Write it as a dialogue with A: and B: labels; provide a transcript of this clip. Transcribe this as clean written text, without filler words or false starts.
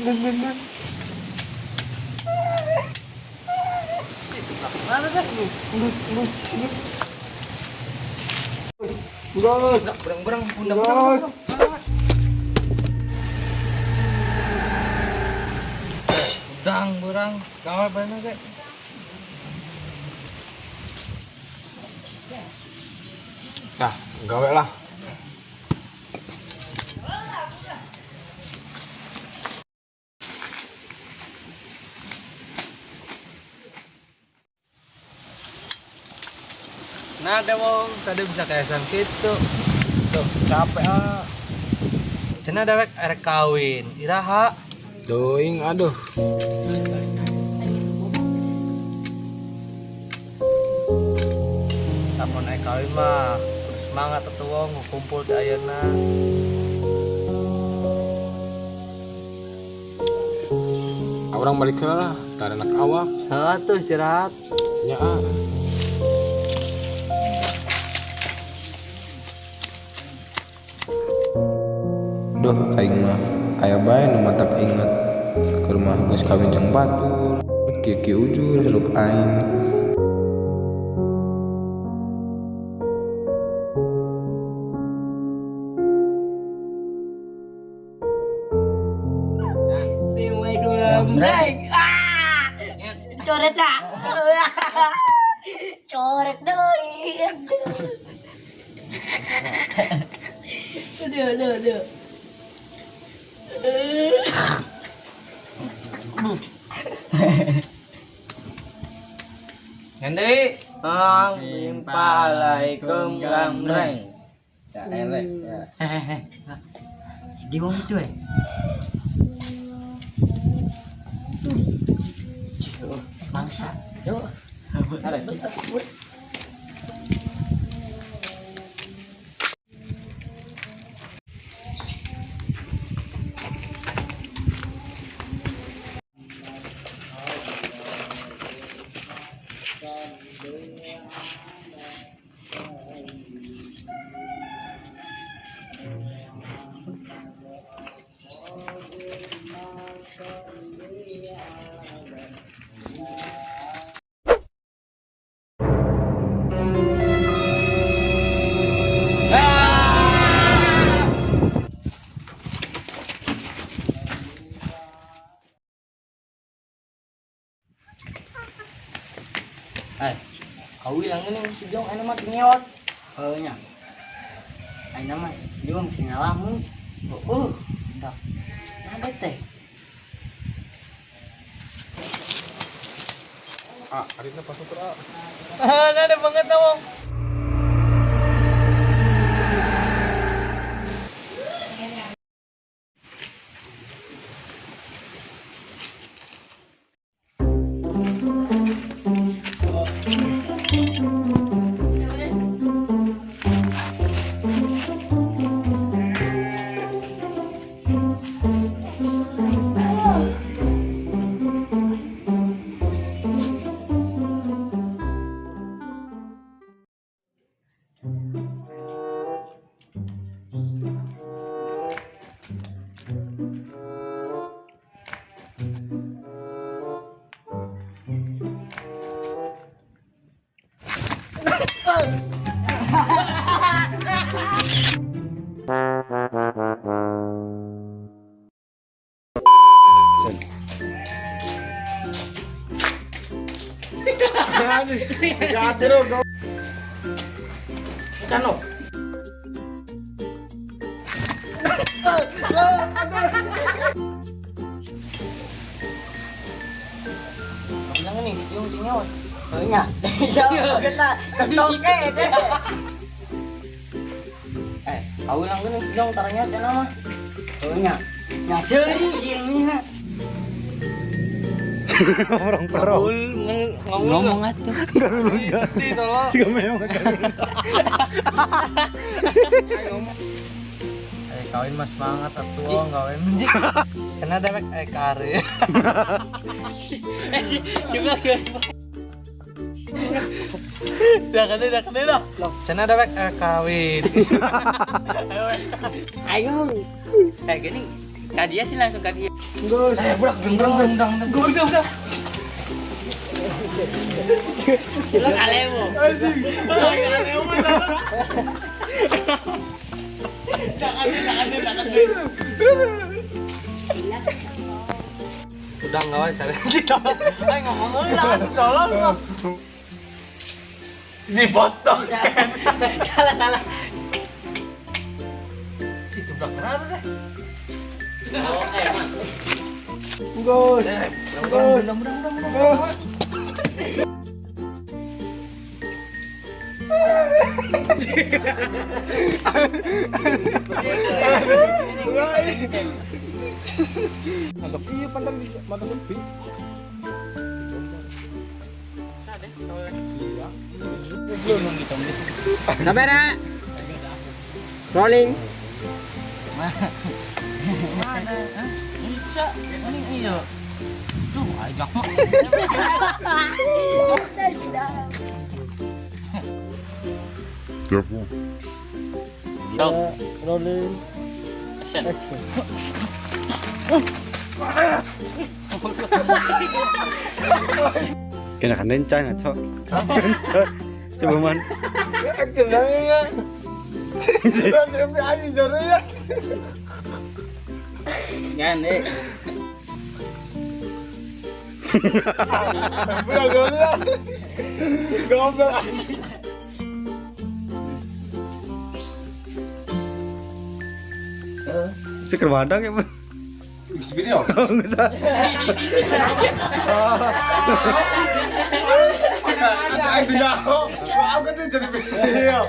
A: Geus, geus, geus.
B: Mana teh?
A: Geus, geus, geus. Geus.
B: Berang-berang pundak.
A: Geus.
B: Udang berang gawe bae ge.
A: Dah, gawe lah.
B: Nah, ada wong tadi bisa kayak gitu.
A: Tuh, capek ah.
B: Cenah dewek erek kawin. Iraha.
A: Doing, aduh.
B: Lamun naik kawin mah kudu semangat atuh wong kumpul di ayeuna.
A: Orang balik heula lah, tara anak awak.
B: Heuh tuh istirahat.
A: Nya ah. Duh, aing mah aya bae nu matak inget keur mah geus kawin jeung batur, kieu-kieu ujur hirup aing.
C: Break. Ah! Coret ah. Coret deui. Aduh, aduh, aduh.
B: Ngendi? Ang bimpalaikum gambreng.
D: Ya elek ya.
C: Di wong itu eh. Bangsa. Yuk.
D: Ada.
B: Eh, kau bilang ini si Jong enak mah ngeot.
C: Oh nya. Ayeuna mah si Jong sing ngalamun. Oh, udah. Ada teh.
A: Ah, arina pasuk ah.
B: Ah, ada banget wong. Cano. Bilang ini, si Jong sing ngeot.
C: Oh nya. Ya, kita kestoke deh.
B: Eh, kau bilang gini si Jong taranya cenah mah.
C: Oh nya. Nya seuri sih ini.
A: Orang perong.
C: Ngomong atuh.
A: Enggak lulus gak? Si memang enggak lulus.
B: Eh, kawin mah semangat atuh wong kawin. Cenah dewek eh kare.
C: Sebelah sebelah.
B: Dah kene dah kene dah. Cenah dewek eh kawin.
C: Ayo.
B: Eh gini,
C: Ka dia sih langsung ka dia.
B: Eh, budak deng deng deng deng. Udah, udah.
C: Lu kalemo.
B: Udah enggak wae cari kita. Ayo ngomong heula atuh tolong mah.
D: Dipotong.
C: Salah salah.
B: Itu budak kenapa deh?
C: Oh, eh, Mak.
A: Gos. Gos. Gos. Mantap iya pantan mantap lebih.
C: Kamera. Rolling.
B: Mana? Hah? Bisa. Ini iya. Duh, ajak mah.
C: Stop.
B: Rolling.
C: Action.
B: Action.
E: Kena kan rencana, cok. Sebelum
C: Ngan, eh.
E: Seker badang ya, Bang.
A: Video.
E: Enggak usah.
A: Ada yang jauh. Aku kan jadi video.